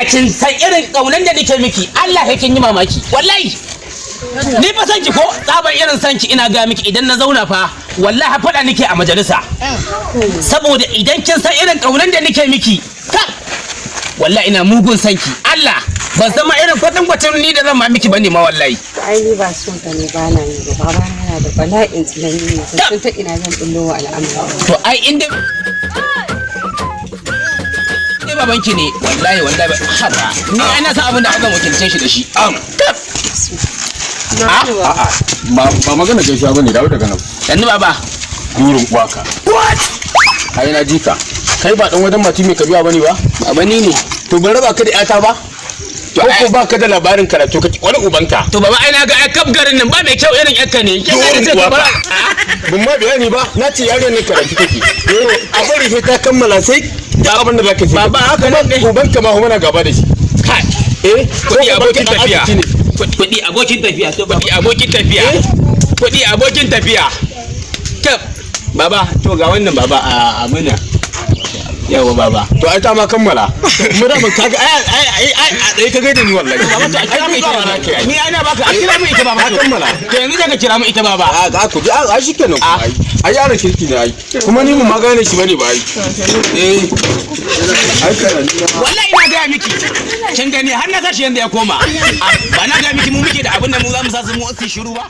Kin san irin kaunan da nake miki, Allah ya kin yi mamaki. Wallahi ni fa san ki ko tsaban irin san ki, ina ga miki, idan na zauna fa, wallahi faɗa nake a majalisa, saboda idan kin san irin kaunan da nake miki ka, wallahi ina mugun san ki. Allah ban san ma irin kwatan kwatan ni da zan ma miki bane ma, wallahi. Ai ni ba son ka ne ba na yi ba. Baba yana da bala'in tsanani ne, ban san ta ina zan bullo wa al'amari. To ai inda dai babanki ne, wallahi wallahi haba, ni ai na san abin da aka wakilce shi da shi. Na. A'a, ba magana gaisuwa bane, dawo daga nan. Yanzu baba. Durin waka. What? Kai na jika. Kai ba dan wajen mati mai kabiya bane ba? Baba, ni ne. To ban raba ka da yata ba? To Ko ko ba ka da labarin karatu kake wani ubanka? To baba, ai na ga ai kaf garin nan ba mai kyau irin yakka ne. Kin ga Durin ce to waka. bara. Ban ma bayani ba, na ce yaren ne karatu kake. Eh, a bari sai ta kammala sai da abin da zaka ce. Baba, haka nan ne. Ubanka ma muna gaba da shi. Kai. Eh, Kuɗi ko abokin ubanka ɗan tafiya. arziki ne. Kuɗi abokin tafiya. To kuɗi abokin tafiya. Kuɗi abokin tafiya. Kaf. Baba, to ga wannan baba a amina. Yawa baba. To ai ta ma kammala. Mu da mun kaga ai ai ai ai a dai ka gaida ni wallahi. Baba, to a kira mu ita Ai, baba. Ni ana baka a kira mu ita baba. Ka kammala. To yanzu ka kira mu ita baba. A ga ku ji a shikenan ku Ah. ai. Ai yaron kirki ne ai. Kuma ni mun ma gane shi bane ba ai. Eh. Ai kana ni na. Wallahi ina gaya miki, kin gani har na sashi yanda ya koma. Ah, ba na gaya miki mu muke da abin da mu za mu sa su mu su shiru ba.